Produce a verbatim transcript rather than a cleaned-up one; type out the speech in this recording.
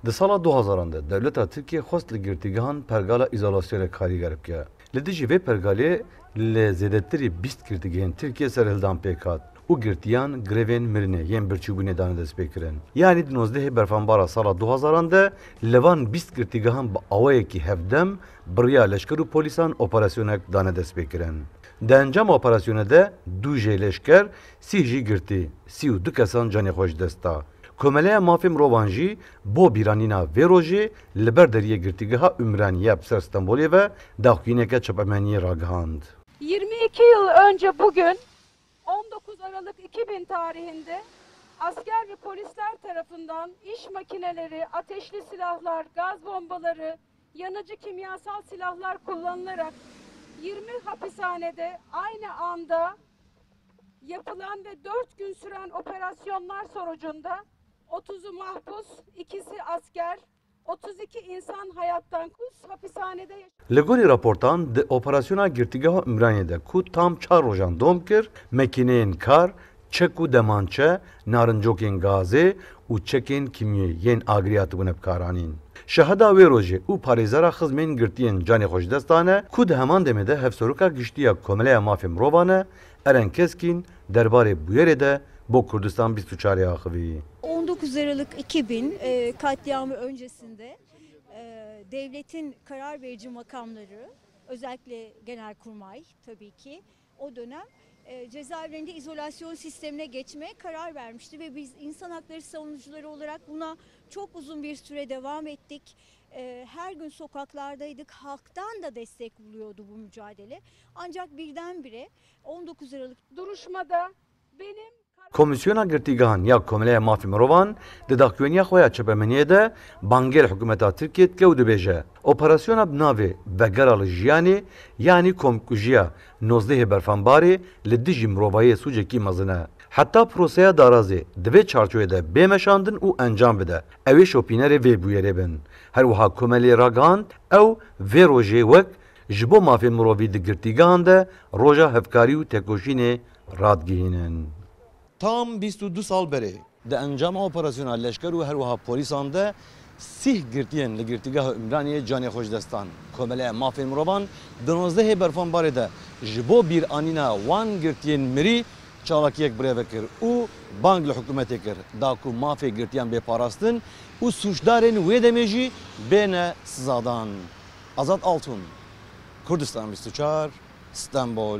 Di sala du hezaran de dewleta Tirkiyê xwest li girtîgehan pergala îzolasyonê karîger bike. Li dijî vê pergalê li zêdetirî bîst girtîgehên Tirkiyê serhildan pêk hat û girtiyan grevên mirinê yên birçîbûnê dane destpêkirin. Yanî di nozdehê berfanbara sala du hezaran de li van bîst girtîgehan bi awayekî hevdem bi riya leşker û polîsan operasyonek dane destpêkirin. Di encama operasyonê de du jê leşker, sîh jî girtî, sî û du kesan canê xwe ji dest da. Komeleya Mafê Mirovan jî bo bîranîna vê rojê li ber deriyê girtîgeha Ümraniye bi ser Stenbolê ve daxuyaniyeke çapemeniyê ragihand. Yirmi iki yıl önce bugün, on dokuz Aralık iki bin tarihinde asker ve polisler tarafından iş makineleri, ateşli silahlar, gaz bombaları, yanıcı kimyasal silahlar kullanılarak yirmi hapishanede aynı anda yapılan ve dört gün süren operasyonlar sonucunda otuzu mahpus, ikisi asker, otuz iki insan hayattan kus hapishanede yaşadı. Li gorî raportan, di operasyona girtîgeha Umraniyê de ku tam çar rojan dom kir, mekîneyên kar, çek û demançe, narincokên gazê û çekên kîmyê yên agirî hatibûne bikaranîn. Şahida wê rojê û parêzera xizmên girtiyên canê xwe ji dest dane ku di heman demê de Hevseroka Giştî ya Komeleya Mafê Mirovan e, Eren Keskîn derbarê bûyerê de bo Kurdistan bîst û çarê axivî. On dokuz Aralık iki bin e, katliamı öncesinde e, devletin karar verici makamları, özellikle Genelkurmay tabii ki, o dönem e, cezaevlerinde izolasyon sistemine geçmeye karar vermişti ve biz insan hakları savunucuları olarak buna çok uzun bir süre devam ettik. E, her gün sokaklardaydık, halktan da destek buluyordu bu mücadele. Ancak birdenbire on dokuz Aralık Duruşmada benim Komîsyona Girtîgehan ya Komeleya Mafê Mirovan di daxuyaniya xwe ya çapemeniyê de bangê li hikûmeta Tirkiyê dike û dibêje, operasyona bi navê Vegera li Jiyanê, yanî komkujiya nozdehê Berfanbarê, li dijî mirovahiyê sûcekî mezin e. Heta proseya darazê di vê çarçovê de bê meşandin û encam bide, ew ê şopînerê vê bûyerê bin. Her wiha komelê ragihand, ew vê rojê wek ji bo mafên mirovî di girtîgehan de roja hevkarî û têkoşînê radigihînin. Tam bîst û du sal berê, di encama operasyona leşker û her wiha polîsan de sîh girtiyên li girtîgeha Umraniyê canê xwe ji dest dan. Komeleya Mafên Mirovan di nozdehê Berfanbarê de ji bo bîranîna wan girtiyên mirî çalakiyek birêve kir û bang li hikûmetê kir, da ku mafê girtiyan bê parastin û sûcdarên wê demê jî bêne sizadan. Azad Altun, Kurdistan bîst û çar, Stenbol.